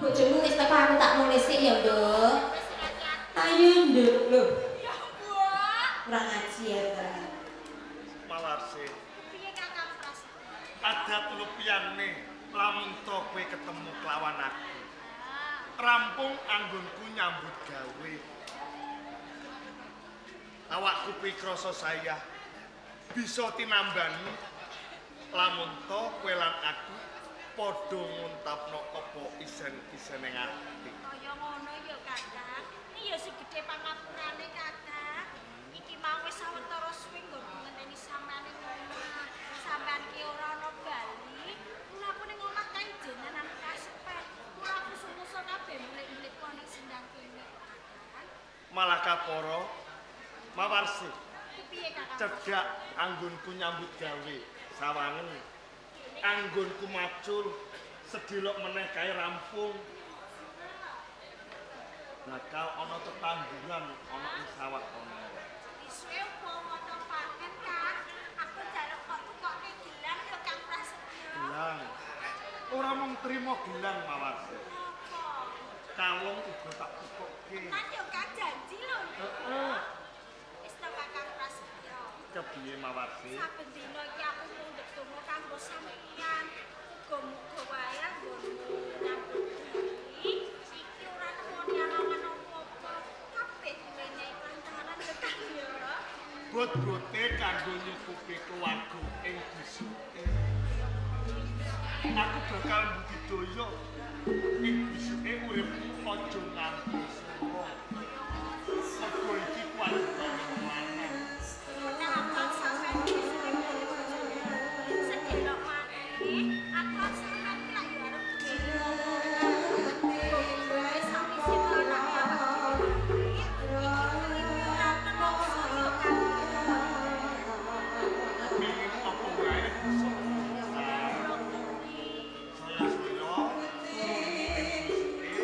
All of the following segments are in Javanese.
Bojomu wis teko, aku tak mulih sik ya, Nduk. Ayo, Nduk. Lho, Ya, Mbok. Kurang ngaji ya, Mbak. Mawarse, Piye, Kakang Prasetyo? Adat lupiyane lamun to kowe ketemu kelawan aku. Rampung anggonku nyambut gawe. Awakku kuwi krasa saya bisa tinambani lamun to kowe lan aku padha nguntapno apa isen-isene ati. Kaya ngono ya, Kakang. Ini ya sing gedhe pangapurane, Kakang. Iki mau wis sawetara suwe nggonku ngenteni sampean ning omah. Sampean ki ora ana bali. Mula aku ning omah kae jenan aku kasepen. Mula aku sumusul kabeh mulik-mulik kok ning sendang kene, Kakang. Malah kapara, Mawarsi, Kepiye, Kakang? Cedhak anggonku nyambut gawe sawangen. Anggonku macul sedelok meneh kae rampung. Bakal ana tetangguran ana ing sawah kono. Isuke umpama panen, Kang. Aku njaluk kok tukoke gelang ya, Kang Prasetyo. Gelang. Ora mung trimo gelang, Mawarsi. Apa? Kalung uga tak tukokke. Kan yo, Kang, janji lho. Heeh. Wis to, Kakang Prasetyo. Kepiye, Mawarsi? Saben dina iki aku mundhut donga kanggo sampeyan. Muga-muga wae anggonmu nyambut gawe iki ora nemoni alangan apa-apa. Kabeh diwenehi kelancaran ya, Kang, ya. Bot-bote kanggo nyukupi keluarga ing bisuke. Aku bakal budidaya ing bisuke, uripku aja nganti suwa. Mergo iki kewajibane wong lanang. Meneh aku sampeyan bisuke boleh bojomu. Sedelok maneh, aku sampeyan ki lak yo arep duwe. Muga-muga wae sawise anake awak dhewe iki uripe ora nelongso ya, Kang. Pingin apa wae bisa. Saya-saya turunmu ing bisuke.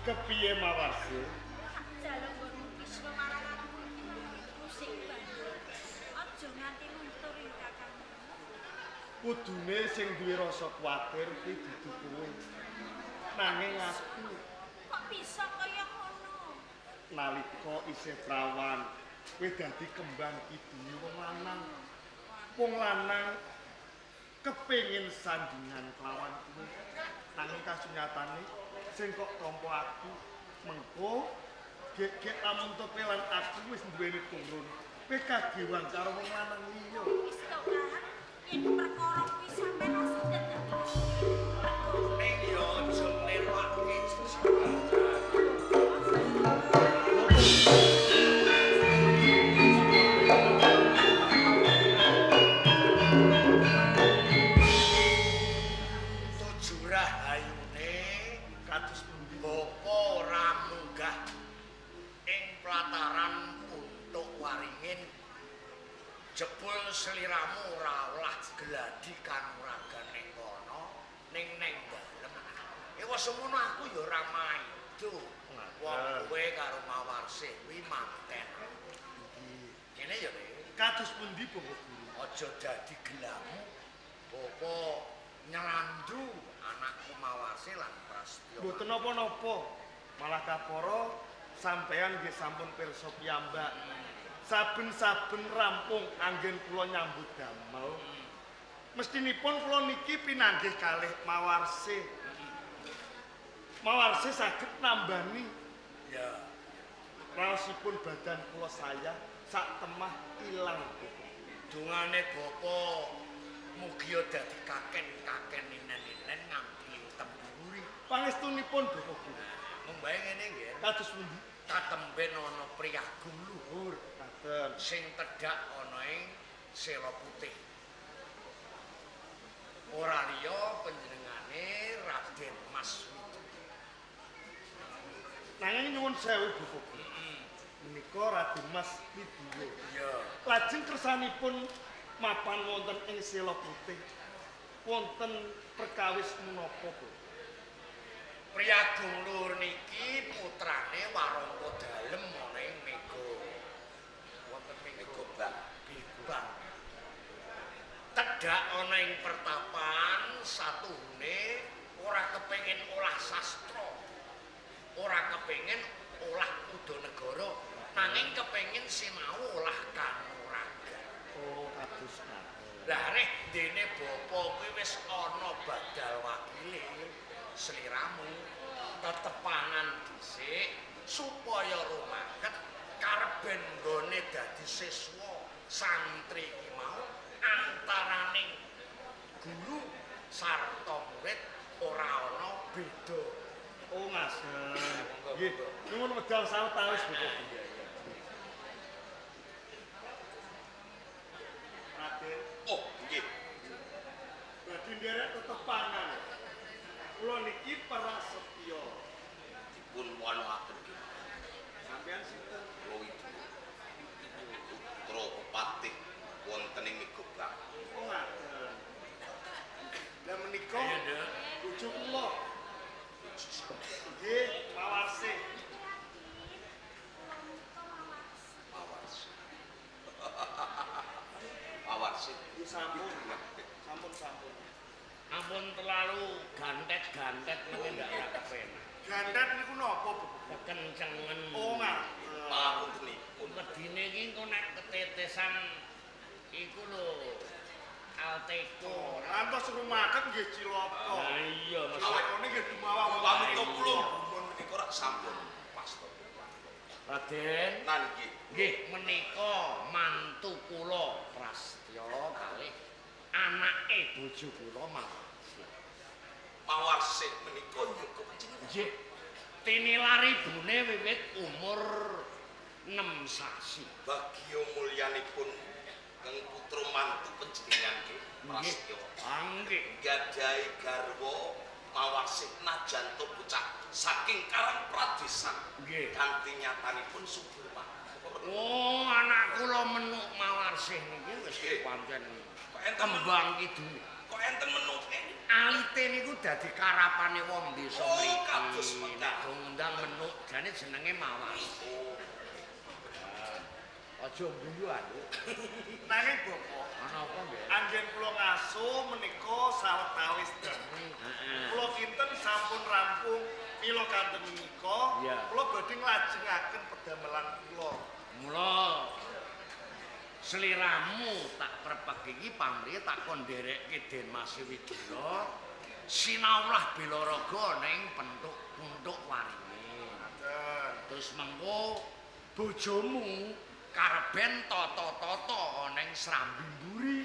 Kepiye Mawarsi? Jaluk nggonmu Kisna marang aku iki pusing banget. Aja nganti luntur ya Kakang. Kudune sing duwe rasa kuwatir kuwi dudu kowe. Nanging aku kok bisa kaya ngono? Nalika isih prawan, kowe dadi kembang kidunge wong lanang. Wong lanang kepengin sandingan kelawan kowe. Nanging kasunyatane sing kok tampa aku mengko gek-gek lamun to kowe lan aku wis duweni turun. Kowe kagewang karo wong lanang liya. Wis to, Kang. Yen perkara kuwi sampeyan langsung dadi. Ning yo aja newake jejibaran. Tuju rahayune Kados pundi? Bapa ora munggah ing plataran Puntuk Waringin. Jebul sliramu ora olah gladi kanuragan ning kono ning neng dalem. Ewa semono aku ya ora maido. Wong kowe karo Mawarsih kuwi manten. Kene ya, Le. Kados pundi Bapak Guru? Aja dadi gelamu. Bapa nyrandu anakku Mawarsih lan Prastya. Mboten napa-napa. Malah kapara sampeyan nggih sampun pirsa piyambak. Saben-saben rampung anggen kula nyambut damel. Mestinipun kula niki pinanggih kalih Mawarsih. Mawarsih saged nambani Ya. raosipun badan kula saya sak temah ilang. Dungane bapa mugia dadi kaken-kaken ninen-ninen nganti temburi. Pangestunipun Bapak Guru. Mumbae ngene nggih. Kados pundi? Katemben ana priyagung luhur Ngaten. sing tedhak ana ing Sela Putih. Ora liya panjenengane Raden Mas Widodo. Nanging nyuwun sewu Bapak Guru. Menika Raden Mas Widodo. Iya. Lajeng kersanipun mapan wonten ing Sela Putih. Wonten perkawis menapa, Bu? Priyagung luhur niki putrane Warangka Dalem ana ing Mega. Wonten Mega Bang. Tedhak ana ing pertapan satuhune ora kepengin olah sastra. Ora kepengin olah udanegara, nanging kepengin sinau olah kanuragan. Oh, kados ngaten. Lah reh dene bapa kuwi wis ana badal wakile sliramu tetepangan dhisik supaya rumaket kareben nggone dadi siswa santri iki mau antaraning guru sarta murid ora ana beda. Oh, ngaten. Nggih, nyuwun medal sawetawis Bapak Guru. Raden, Oh, nggih. badhe nderek tetepangan. Kula niki prasetya. Dipun wanohaken nggih. Sampeyan sinten? Kula Widodo. Putra Pepatih wonten ing Megobak. Oh, ngaten. Lah menika Ayo, Nduk. bojo kula. Nggih, Mawarsih. Mawarsih. Mawarsih. Nggih sampun. Sampun sampun. Ampun terlalu gantet-gantet mengke ndak ora kepenak. Gantet niku napa, Bu? Kekencengen. Oh, ngaten. Pangapuntenipun. Wedine iki engko nek ketetesan iku lho Alteko. Ngantos rumaket nggih cilaka. Lah iya Mas. Cilakane nggih dumawa Pamita kula gumun menika rak sampun pas to. Raden, Nan nggih. nggih menika mantu kula Prastya kalih anake bojo kula Mawarsih. Mawarsih menika yoga panjenengan. Nggih. Tinilari ibune wiwit umur 6 sasi. Bagya mulyanipun kang putra mantu panjenengan nggih Prastya. Ah, nggih. Gadhahi garwa Mawarsih najan to bocah saking Karang Pradesan. Nggih. Kanthi nyatanipun subur makmur. Oh, anak kula menuk Mawarsih niki wis Nggih. pancen Kok enten kembang kidul. Kok enten menuke? Alite niku dadi karapane wong desa Oh, mriki. kados mekaten. Nek ngundang Jane jenenge Mawas. Aja guyu anu. Nanging Bapak, Ana apa nggih? anggen kula ngaso menika sawetawis dangu. Heeh. Kula kinten sampun rampung mila kanten menika, kula badhe nglajengaken pedamelan kula. Mula sliramu tak prepek iki pamrih tak kon nderekke Den Mas Widura sinaulah Belaraga ning pentuk puntuk waringin. Ngaten. Terus mengko bojomu kareben tata-tata ning srambi mburi.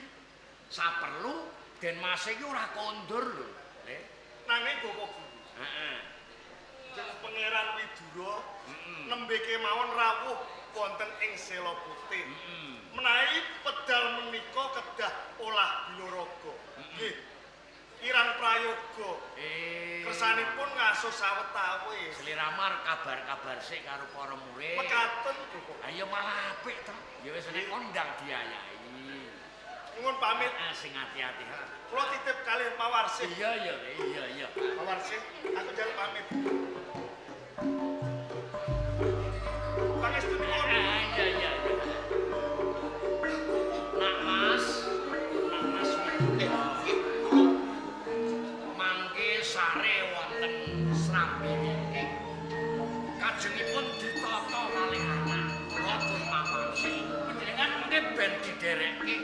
Saperlu Den Mas iki ora kondur lho. Le. Nanging Bapak Guru, Heeh. Pangeran Widura nembe kemawon rawuh wonten ing Sela Putih. Menawi pedal menika kedah olah Bilaraga. Nggih. Kirang prayoga. Kersanipun ngaso sawetawis. Sliramu kabar-kabar sik karo para murid. Mekaten Bapak. Ayo malah apik to. Ya wis nek kondang diayahi. Nuwun pamit. Sing ati-ati. Kula titip kalih Mawarsih. Iya iya iya iya. Mawarsih, aku njaluk pamit. Pangestunipun. Iya iya iya. Nak Mas, Nak Mas Nggih, kula mangke sare wonten Srambi Wingking. Kajengipun ditata kalih anak kula pun Mawarsih. Panjenengan mengke ben diderekke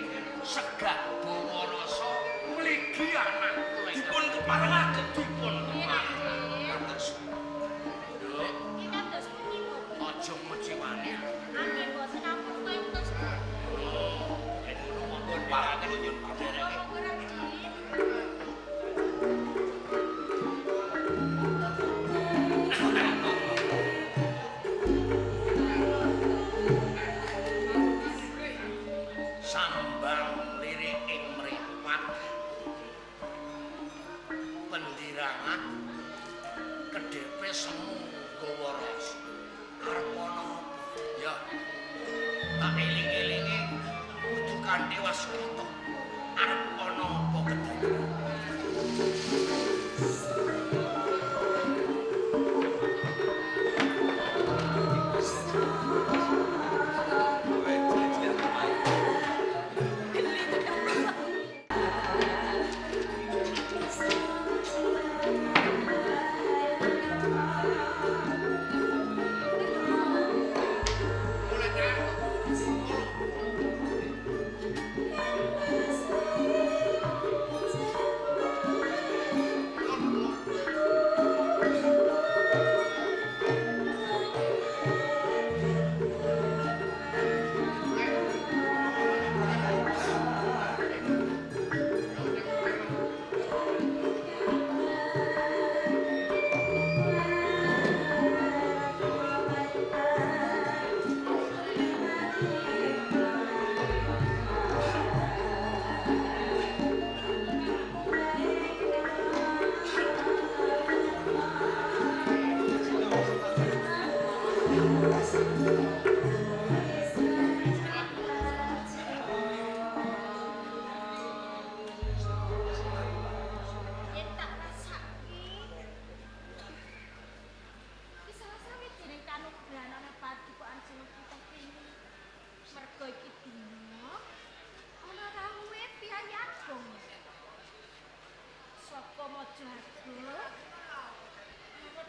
segah bawa rasa mligi anak kula. Dipun keparengaken. Dipun keparengaken. Nduk, Iki kados pundi, Bapak? aja ngecewani. Nggih, mboten ampun kaya terus. Yen ngono monggo Para kula nyuwun pamit. nderekke. Monggo Raden. Sambang lirik ing mripat pendirangan kedhepe semu gawa rasa arep ana apa ya tak eling-elinge kudu kanthi waskita arep ana apa kedadean. Yen tak rasake iki salah sawijining kanugrahan ana padukaan Sela kene. Mergo iki dina ana rawuhe piyayi agung. Saka Mojoharjo arep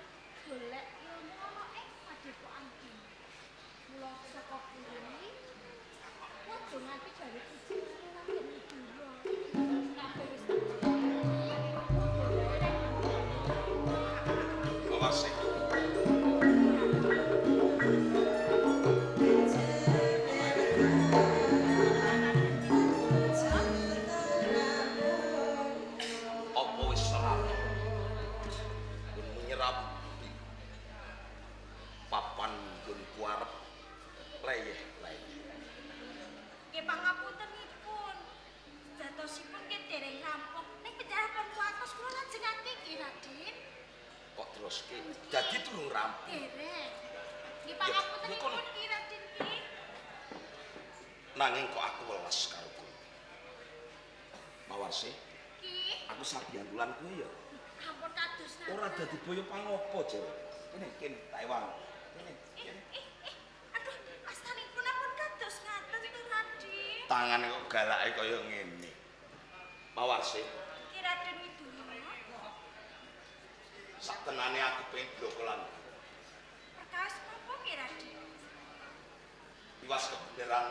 golek ilmu ana ing padepokan kene. Mula saka kuwi aja nganti gawe kucing lan Widura. Kabeh wis tak Mawarsih. Apa wis serap? Nggonmu nyerapi papan nggonku arep leyeh-leyeh. Nggih pangapuntenipun. Sejatosipun nggih dereng rampung. Ning penjarahan kuwatos kula lajengake nggih Raden. Kok teruske? Dadi durung rampung. Dereng. Nggih pangapuntenipun nggih Raden nggih. Nanging kok aku welas karo kowe. Mawarsih, Nggih, aku sabiyantulan kowe ya. ampun kados napa. Ora dadi boyo pangopo, Jere. Kene, kene, tak ewang. Kene, kene. Aduh, astanipun ampun kados ngaten to, Raden. Tangane kok galake kaya ngene. Mawarsih. Ki Raden Widoyo. Sak tenane aku pengen blokolan. Perkawis menapa ki Raden? Iwas kebenaran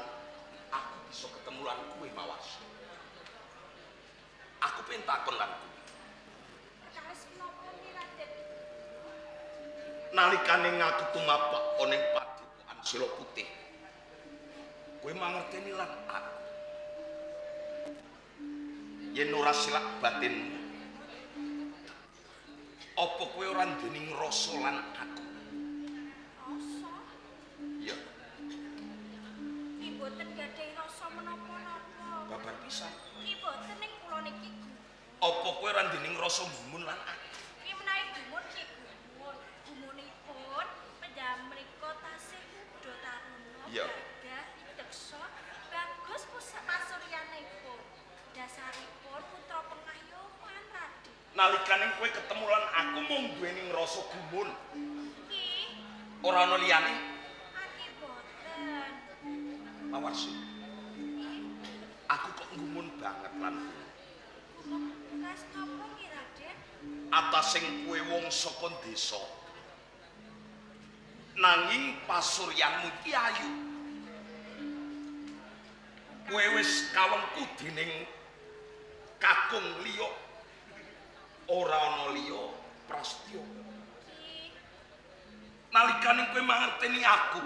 aku bisa ketemu lan kowe Mawarsih. Aku pengen takon lan kowe. Perkawis menapa ki Raden? Nalikane ngaku tumapak ana ing padepokan Sila Putih. Kowe mangerteni lan aku. Yen ora silak batinmu, apa kowe ora nduweni ngrasa lan aku? Rasa? Iya. Ki mboten gadhahi rasa menapa-napa. Babar pisan. Ki mboten ning kula niki gumun. Apa kowe ora nduweni ngrasa gumun lan aku? Ki menawi gumun ki gumun. Gumunipun panjenengan menika tasih muda taruna. Iya. Gagah pideksa, bagus pasuryanipun. Dasaripun putra pengayoman Raden. Nalikane kowe ketemu lan aku mung duweni ngrasa gumun. Ki Ora ana liyane. aki boten. Mawarsih. Aku kok gumun banget lan kowe. Gumun kas napa ki Raden? Atasing kowe wong saka desa. Nanging pasuryanmu iki ayu. Kowe wis kawengku dening kakung liya. Ora ana liya Prastya. Ki Nalikane kowe mangerteni aku,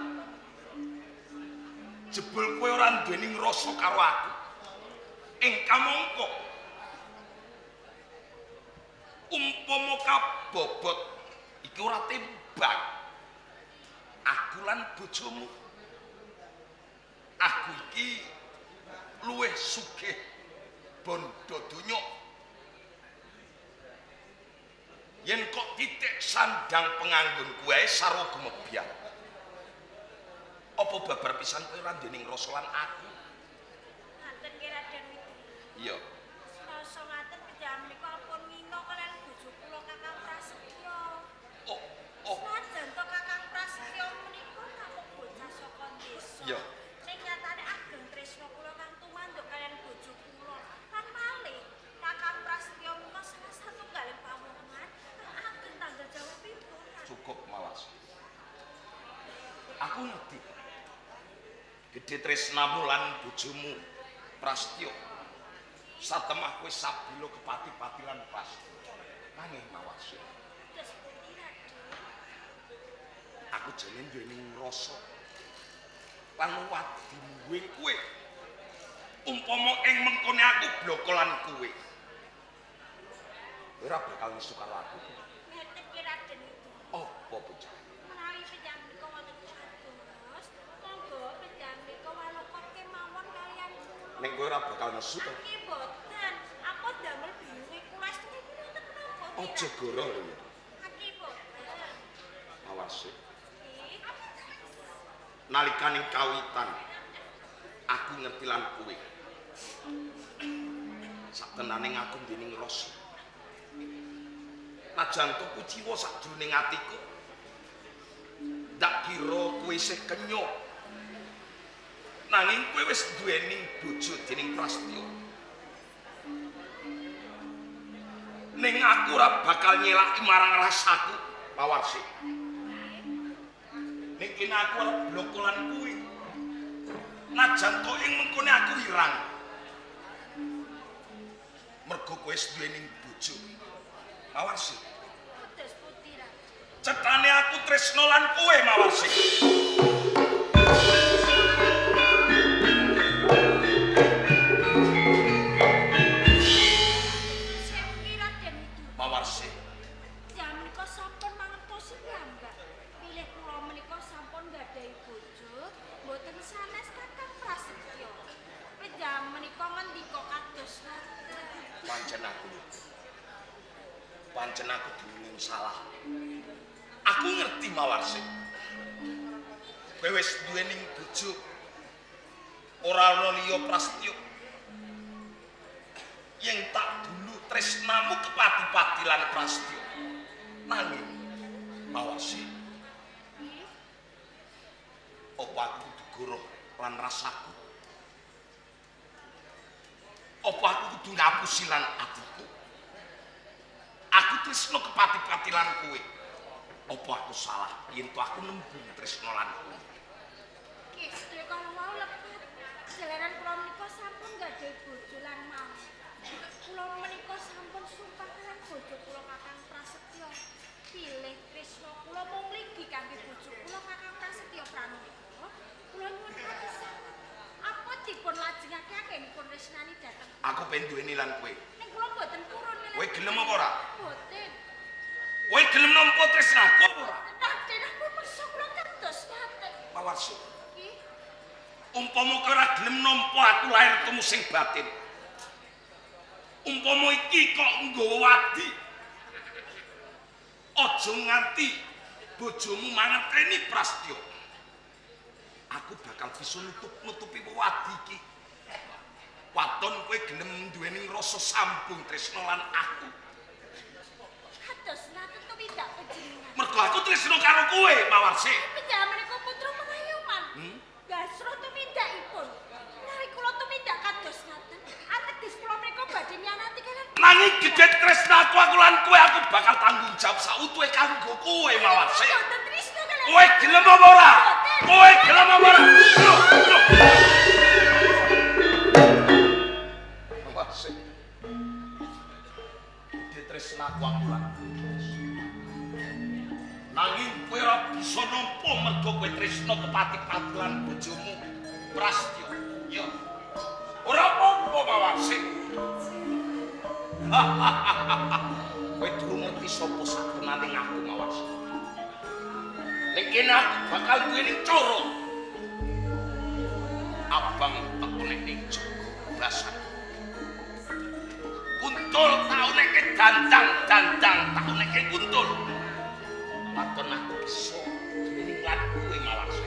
jebul kowe ora nduweni ngrasa karo aku. Ing kamangka umpama kabobot iki ora timbang aku lan bojomu. Aku iki luwih sugih bondo donya. Yen kok titik sandang penganggonku ae sarwa gumebyar. Apa babar pisan kowe ora nduweni ngrasa lan aku? Ngaten ki Raden Widoyo. Iya. Rasa ngaten panjenengan menika ampun ngina kaliyan bojo kula Kakang Prasetya. Oh, oh. Senajan to Kakang Prasetya menika namung bocah saka desa. Iya. Ning nyatane ageng tresna kula kang tumanduk kaliyan bojo kula. Lan malih Kakang Prasetya menika salah satunggaling pawongan kang ageng tanggal jawabipun. Cukup mawas. Aku ngerti. Gedhe tresnamu lan bojomu Prastya. Satemah kowe sabila kepati-pati lan Prastya. Nanging Mawas, Terus pundi Raden? aku jane duweni ngrasa lan wadi mungguing kowe. Umpama ing mengkone aku bloko lan kowe, ora bakal nesu karo aku. Ngeten ki Raden Widoyo. Apa bocah? Menawi panjenengan menika wonten kados, monggo panjenengan menika waloka kemawon kaliyan kula. Ning kowe ora bakal nesu to. Aki boten, aku damel bingunge kula estu niku wonten menapa? Aja goro lho ya. Aki boten. Awase. Nggih. Nalikane kawitan aku ngerti lan kowe. Satenane ngaku dening rasa. Najan to kuciwa sakjroning atiku. Ndak kira kowe isih kenya. Nanging kowe wis duweni bojo dening Prastya. Ning aku ora bakal nyelaki marang rasaku, Pawarsi. Ning kene aku arep blokolan kuwi. Najan to ing mengkone aku irang. Mergo kowe wis duweni bojo. Mawarsi. Kados pundi Raden? Cetane aku tresna lan kowe, Mawarsi. Sewu ki Raden Widoyo. Mawarsi. Panjenengan menika sampun mangertosi piyambak. Pilih kula menika sampun nggadahi bojo, mboten sanes Kakang Prasetya. Panjenengan menika ngendika kados ngaten. Pancen aku. Pancen aku dunung salah. Aku ngerti Mawarsi. Kowe wis duweni bojo. Ora ana liya Prastya. Yen tak dulu tresnamu kepati-pati lan Prastya. Nanging Mawarsi. Apa aku kudu goroh lan rasaku? Apa aku kudu ngapusi lan atiku? Aku tresno kepati-pati lan kowe. Apa aku salah yen to aku nembung tresno lan kowe? Nggih, sedaya kala wau lepat. Jalaran kula menika sampun gadhahi bojo lan mau. Kula menika sampun sumpah lan bojo kula Kakang Prasetyo. Pilih tresno kula mung mligi kangge bojo kula Kakang Prasetyo Pranata. Kula nyuwun kapisan. Apa dipun lajengake anggenipun tresnani dhateng? Aku pengen duweni lan kowe. Ning kula mboten purun. Kowe gelem apa ora? Mboten. Kowe gelem nampa tresnaku apa ora? Raden, aku meksa kula kados ngaten. Mawarsi. Nggih. Umpama kowe ora gelem nampa aku lahir temu sing batin. Umpama iki kok nggawa wadi. Aja nganti bojomu mangerteni Prastya. Aku bakal bisa nutup-nutupi wadi iki. Waton kowe gelem duweni rasa sambung tresna lan aku. Kados ngaten tumindak panjenengan. Mergo aku tresna karo kowe, Mawarsi. Panjenengan menika putra mengayoman. Gasro tumindakipun. Menawi kula tumindak kados ngaten, ateges kula menika badhe nyanati kalian. Nanging gedhe tresnaku aku lan kowe, aku bakal tanggung jawab sautuhe kanggo kowe, Mawarsi. Mboten tresna kalian. Kowe gelem apa ora? Kowe gelem apa ora? Mawarsi. Gedhe tresnaku aku lan kowe. Nanging kowe ora bisa nampa mergo kowe tresna kepati-pati lan bojomu Prastya. Ya. Ora apa-apa, Mawarsi. Kowe durung ngerti sapa satenane aku, Mawarsi. Ning kene aku bakal duweni cara. Abang tekone ning basan. Kuntul tauneke dandang-dandang tauneke kuntul. Waton aku bisa duweni lan kowe, Mawarsi.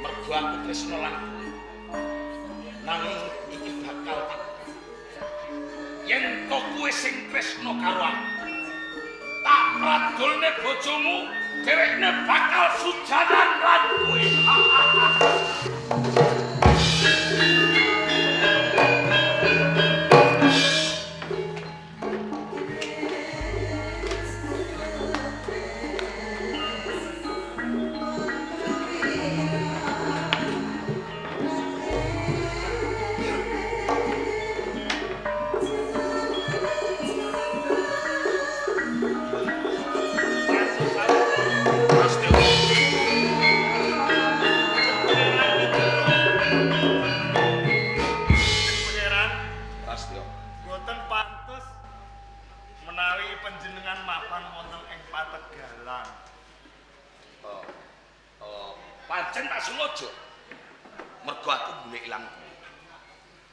Mergo aku tresna lan kowe. Nanging iki bakal tak yen to kowe sing tresna karo aku, tak pradolne bojomu, dhewekne bakal sujanan lan kowe. Pancen tak sengaja. Mergo aku golek ilang kowe.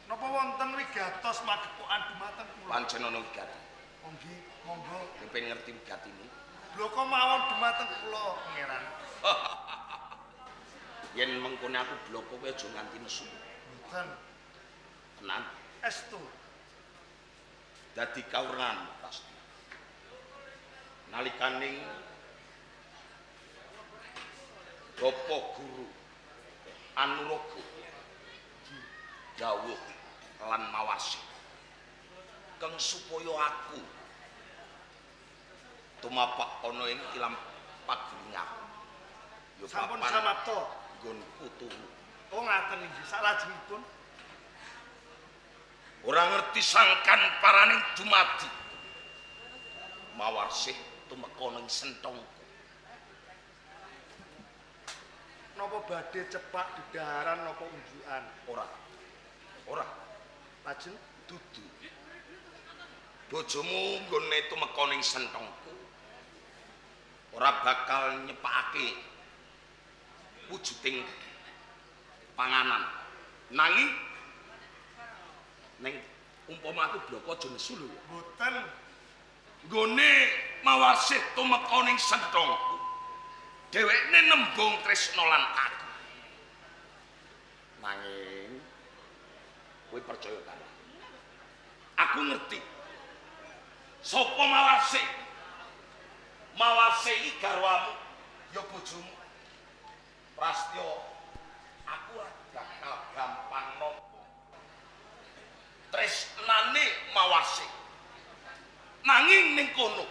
Napa wonten wigatos magepokan dumateng kula? Pancen ana wigati. Oh nggih, monggo. Kowe pengen ngerti wigatine? Bloko mawon dumateng kula, Pangeran. Yen mengkone aku bloko kowe aja nganti nesu. Mboten. Tenan. Estu. Dadi kawruhan pasti. Nalikaning Bapak Guru Anuraga dawuh lan Mawarsi keng supaya aku tumapak ana ing tilam pagulingan ya sampun samapta nggonku turu. Oh ngaten inggih, salajengipun ora ngerti sangkan paraning dumadi Mawarsih tumeka ning senthongku. Napa badhe cepak dedaharan napa unjukan? Ora. Ora. Lajeng dudu. Bojomu nggone tumeka ning senthongku ora bakal nyepakake wujuding panganan. Nanging ning umpama aku bloko aja nesu lho ya. Mboten. Nggone Mawarsih tumeka ning senthongku, dhewekne nembung tresna lan aku. Nanging kowe percaya karo aku. Aku ngerti sapa Mawarsih. Mawase iki garwamu ya bojomu. Prastya, aku ora bakal gampang nampa tresnane Mawase. Nanging ning kono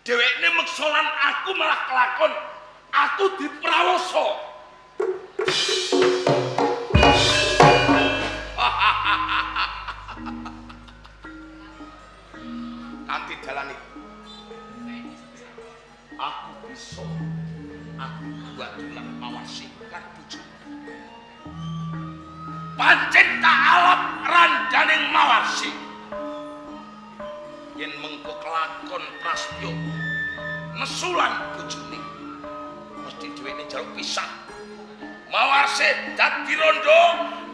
dhewekne meksa lan aku malah kelakon aku diprawosa. Kanthi dalan iki aku bisa aku buat lan Mawase lan bojomu. Pancen tak alap randaning Mawase. Yen mengko kelakon Prastya nesu lan bojone mesti dheweke njaluk pisah. Mawase dadi rondo,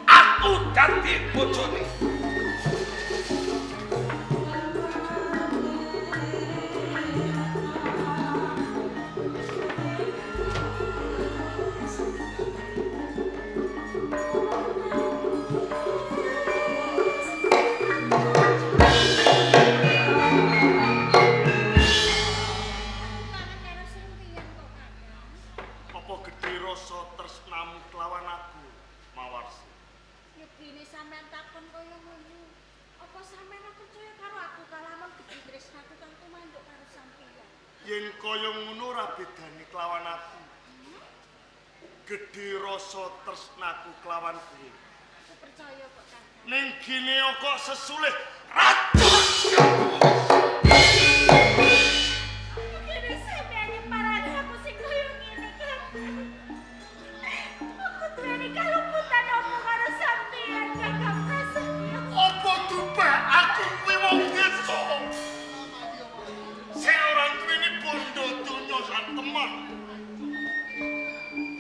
aku dadi bojone. Kangen karo sampeyan kok, Kakang. Apa gedhe rasa tresnamu kelawan aku, Mawarsi? Yegine sampean takon kaya ngono. Apa sampean ora percaya karo aku kalamun gedhe tresnaku kang tumanduk karo sampeyan? Yen kaya ngono ora bedane kelawan aku. Gedhe rasa tresnaku kelawan kowe. Aku percaya kok, Kakang. Ning gene kok sesulih ratu. Kene sampeyan nyeparane aku sing kaya ngene, Kakang. Aku duweni kaluputan apa karo sampeyan, Kakang Prasetyo? Apa dupeh aku kuwi wong desa? Sing ora duweni bondo donya satemah.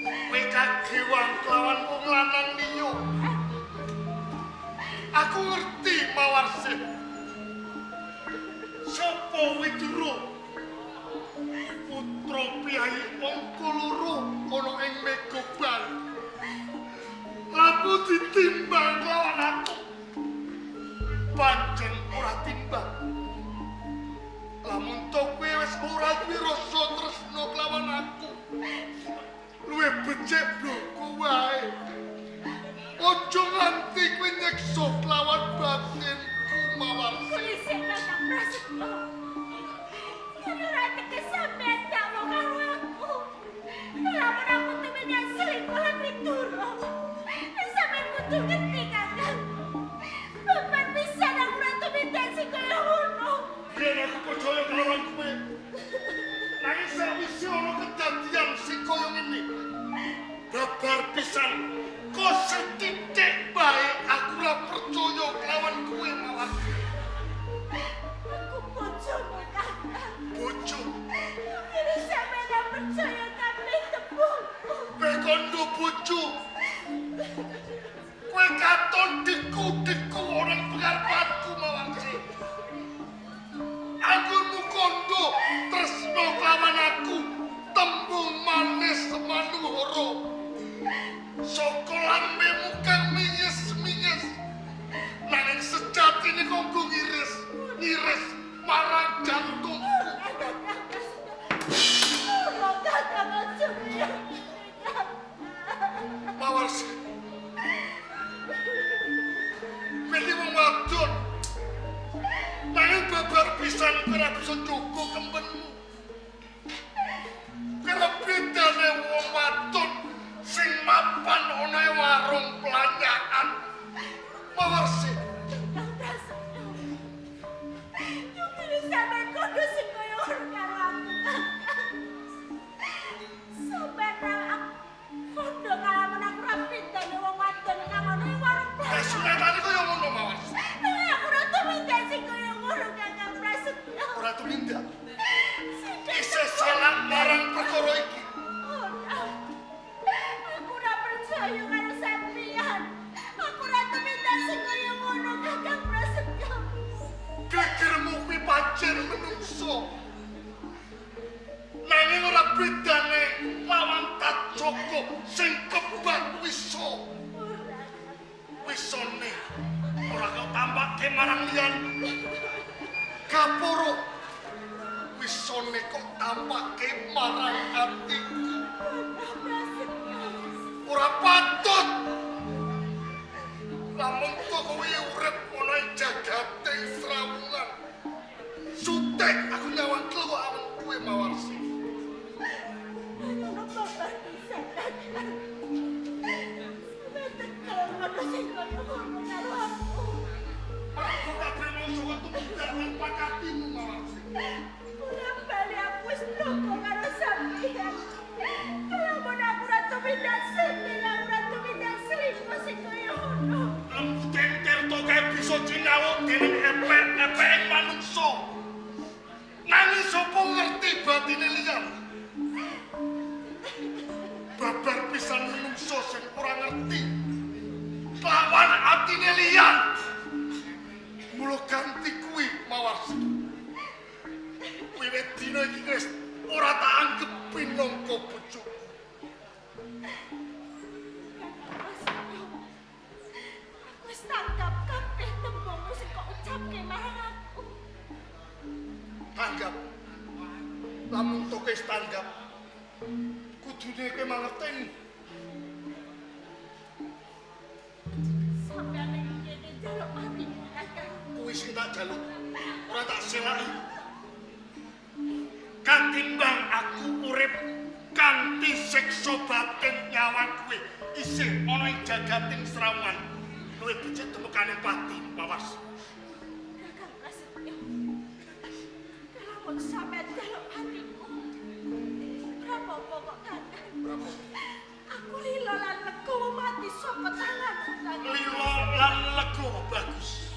Kowe kagewang kelawan wong lanang liya. Aku ngerti Mawarsih. Sopo Widura? Putra priyayi angka loro ana ing Megoban. Laku ditimbang kelawan aku. Pancen ora timbang. Lamun to kowe wis ora duwe rasa tresna kelawan aku. Luwih becik bloko wae. Aja nganti kowe nyiksa kelawan batinku Mawarsi. Kulisik Kakang Prasetyo. Yen ora teges sampeyan dakwa karo aku. Lamun aku tumindak selingkuh lan Widura. Sampeyan kudu ngerti, Kakang. Babar pisan aku ora tumindak sing kaya ngono. Yen aku percaya kelawan kowe. Nanging sawise ana kedadian sing kaya ngene. Babar pisan kok sethithik bae aku ora percaya kelawan kowe Mawarsi. Aku bojomu, Kakang. Bojo, Kene sampeyan ora percaya kabeh tembungku. kowe kondo bojo. Kowe katon diku-diku orang pengarepku Mawarsi. Anggonmu kondo tresno kelawan aku tembung manis manuhara. Saka lambemu kang miyes-miyes. Nanging sejatine kanggo ngiris-ngiris marang jantungku. Ora Kakang aja. Mawarsi. Kowe iki wong wadon. Nanging babar pisan kowe ora bisa njogo kempenmu. Kowe ora bedane wong wadon sing mapan ana ing warung pelanyakan. Mawarsi, Kakang Prasetyo. Yo kene sampeyan kondo sing kaya ngono karo aku, Kakang. Sampeyan ra aku kondo kalamun aku ra bedane wong wadon kang ana ing warung pelanyakan. kasunatane kaya ngono Mawarsi. Nanging aku ora tumindak sing kaya ngono, Kakang Prasetyo. Ora tumindak. Sithik Isih salah marang perkara iki. Ora. Aku ora percaya karo sampeyan. Aku ora tumindak sing kaya ngono, Kakang Prasetyo. Gegermu kuwi pancen menungso. Nanging ora bedane lawan Tacaka sing kebak wisa. Ora. Wisone ora kok tampake marang liyan. Gapura. Wisone kok tampake marang atiku. Ora patut. Lamun to kowe urip ana ing jagating srawungan. Sutek aku nyawang kluwak awen kowe Mawarsi. Ngono babar pisan, Kakang. Sampeyan tekel ngono sing kaya ngono karo aku. Mergo kabeh mangsa tumindak lan pakatimu Mawarsi. Ora bali aku wis bloko karo sampeyan. Lamun aku ora tumindak sing, aku ora tumindak selingkuh sing kaya ngono. Lembuten tirta kae bisa cinawuk dening epek-epeke manungsa. Nanging sapa ngerti batine liyan? Babar pisan menungsa sing ora ngerti lawan atine liyan. Mula ganti kuwi Mawarsi. Wiwit dina iki wis ora tak anggep pinangka bojoku. Aku wis tanggap kabeh tembungmu sing kok ucapke marang aku. Tanggap. Lamun to wis tanggap, kudune kowe mangerteni. Sampeyan ning kene njaluk atiku, Kakang. Kuwi sing tak jaluk, ora tak selaki. Katimbang aku urip kanthi siksa batin nyawa kuwi isih ana ing jagating srawan. Luwih becik temukane pati, Mawas. Kakang Prasetyo. Lamun sampeyan njaluk atiku, ora apa-apa kok, Kakang. Berapa? Aku lila lan legowo mati saka tanganmu, Kakang. Lila lan legowo bagus.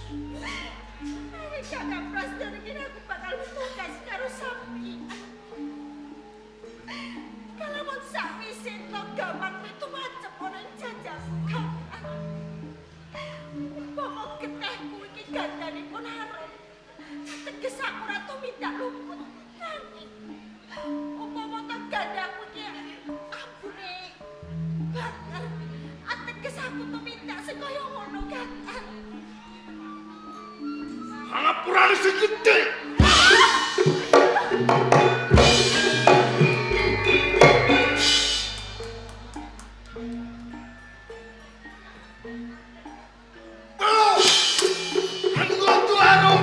Nanging Kakang Prasetyo iki aku bakal tugas karo sampeyan. Kalamun sapi sento gaman pitu macem ana ing jajaku, Kakang. Umpama getihku iki gandanipun harum, teges aku ora tumindak luput. Nanging umpama to gandaku iki ambune banget, ateges aku tumindak sing kaya ngono, Kakang. Pangapurane sing gedhe. Telu. Anggo arum.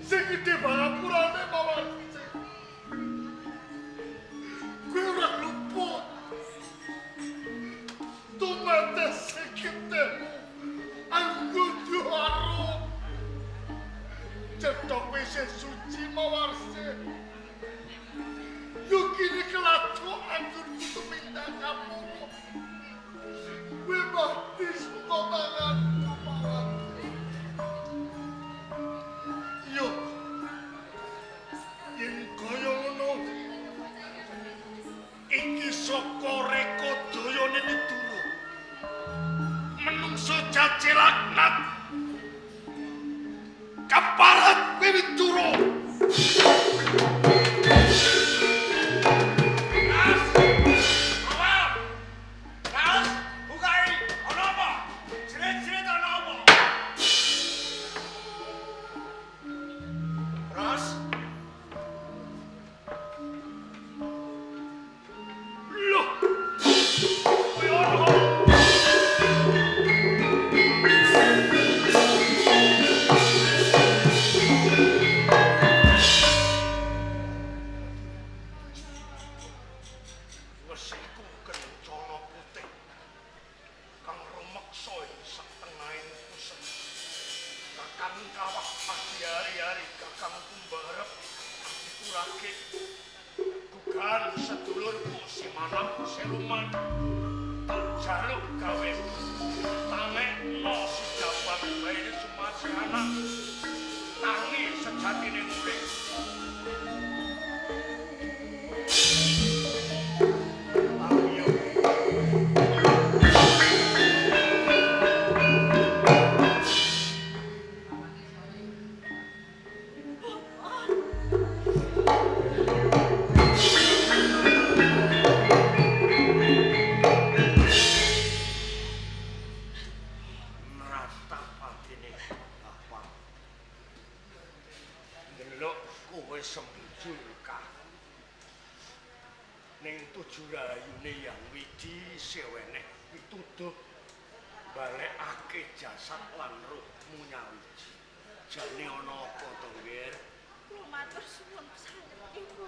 Sing gedhe pangapurane Mawarsi. Kowe ora luput. Tumates seketemu anggo arum. Cethok wis suci Mawarsi. Yo kini kelatu anggonku tumindak kapura. Kowe mati saka tanganku Mawarsi. Yo yen kaya ngono iki saka reka dayane Widura. Menungso jaje laknat. Keparat kowe Widura. Mas! Awal! Mas, bukai! Ana apa? Jerit-jerit ana apa? Ros, Loh. Kowe ono kok. Wesiku kencana putih kang rumeksa ing satengahing pusat. Kakang kawah pagi hari-hari kakang kumbarep adikku rakit. Gugahan sedulurku si Manap Siluman tak jaluk gawe tangekno si Jabang baene Sumasi anak tangi sejatine urip. Ayo. Nratapati Julkah. Ning tuju rayune Yang Widi seweneh pituduh balekake jasad lan rohmu nyawiji. Jane ana apa to, Ngger? Kula matur suwun sanget Ibu.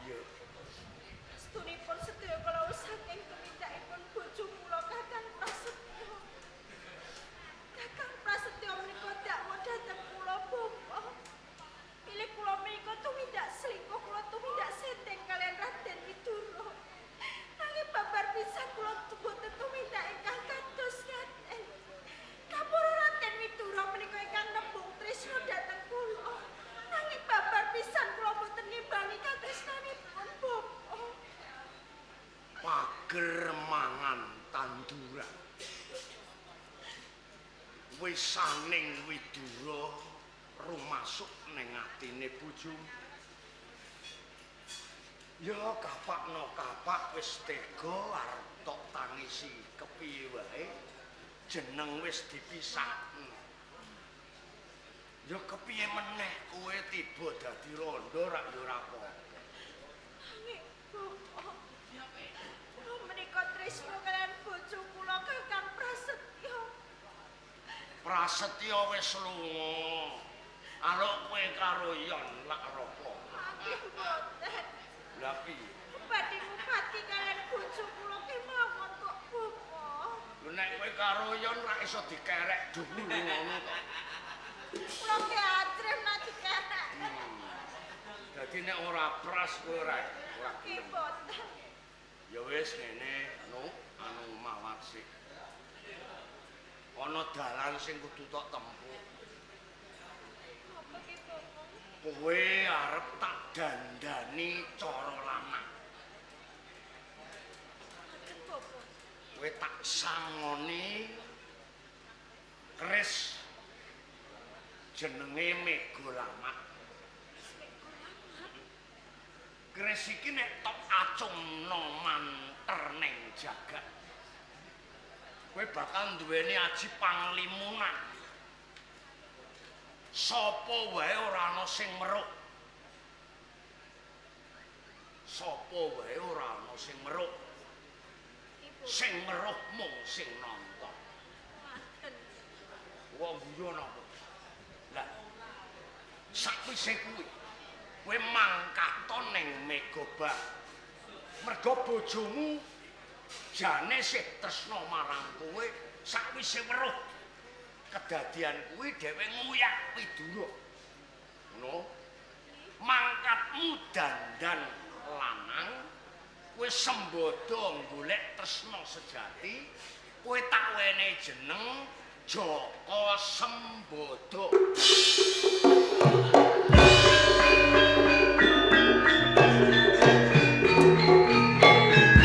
Iya. Stunipun sedaya kala saking tumindakipun bojo kula Kakang Prasetyo. Kakang Prasetyo menika dakwa dhateng kula bapa. Bilih kula menika tumindak selingkuh, kula tumindak senteng kaliyan Raden Widura. Nanging babar pisan kula boten tumindak ingkang kados ngaten. Kapura Raden Widura menika ingkang nembung tresna dhateng kula. Nanging babar pisan kula boten ngimbangi katresnanipun bapa. Pager mangan tanduran. Wisaning Widura rumasuk ning atine bojomu. Ya kapakno kapak wis tega arep tok tangisi kepiye wae jeneng wis dipisahno. Ya kepiye meneh kowe tiba dadi rondo rak ya ora apa-apa. Nanging bapa, kula menika tresna kaliyan bojo kula Kakang Prasetyo. Prasetyo wis lunga. Aluk kowe karo Yon lak ora apa. Nggih mboten. Lah piye? Badhe ngupati kaliyan bojo kula kemawon kok bapa. Lho nek kowe karo Yon rak iso dikerek dhuwur ngono kok. Kula ki ajrih nek dikerek. Dadi nek ora pras kowe ora ora Nggih gelem. mboten. Ya wis ngene, anu mawar sik. Ana dalan sing kudu tok tempuh. Apa ki bapa? Kowe arep tak dandani cara lanang. Ngoten bapa. Kowe tak sangoni keris jenenge Megalamat. Keris iki nek tok acungno manter ning jagat, kowe bakal duweni aji panglimunan. Sapa wae ora ana sing meruh. Sapa wae ora ana sing meruh. Ibu. Sing meruh mung sing nonton. Ngoten. Wong guyon apa? Lah, sakwise kuwi kowe mangkato ning Megoba. Mergo bojomu jane sih tresna marang kowe, sakwise weruh kedadian kuwi dhewe nguyak Widura. Ngono. Mangkatmu dandan lanang, kowe sembodo golek tresna sejati, kowe tak wenehi jeneng Jaka Sembodo.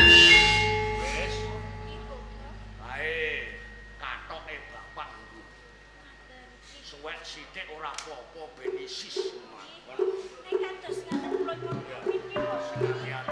Wis, Ibu. kae katoke bapak nggo. Ngoten. Suwek sithik ora apa-apa ben isis ngono. Nek kados ngaten kula nyuwun pamit nggih bapa. Hati-hati.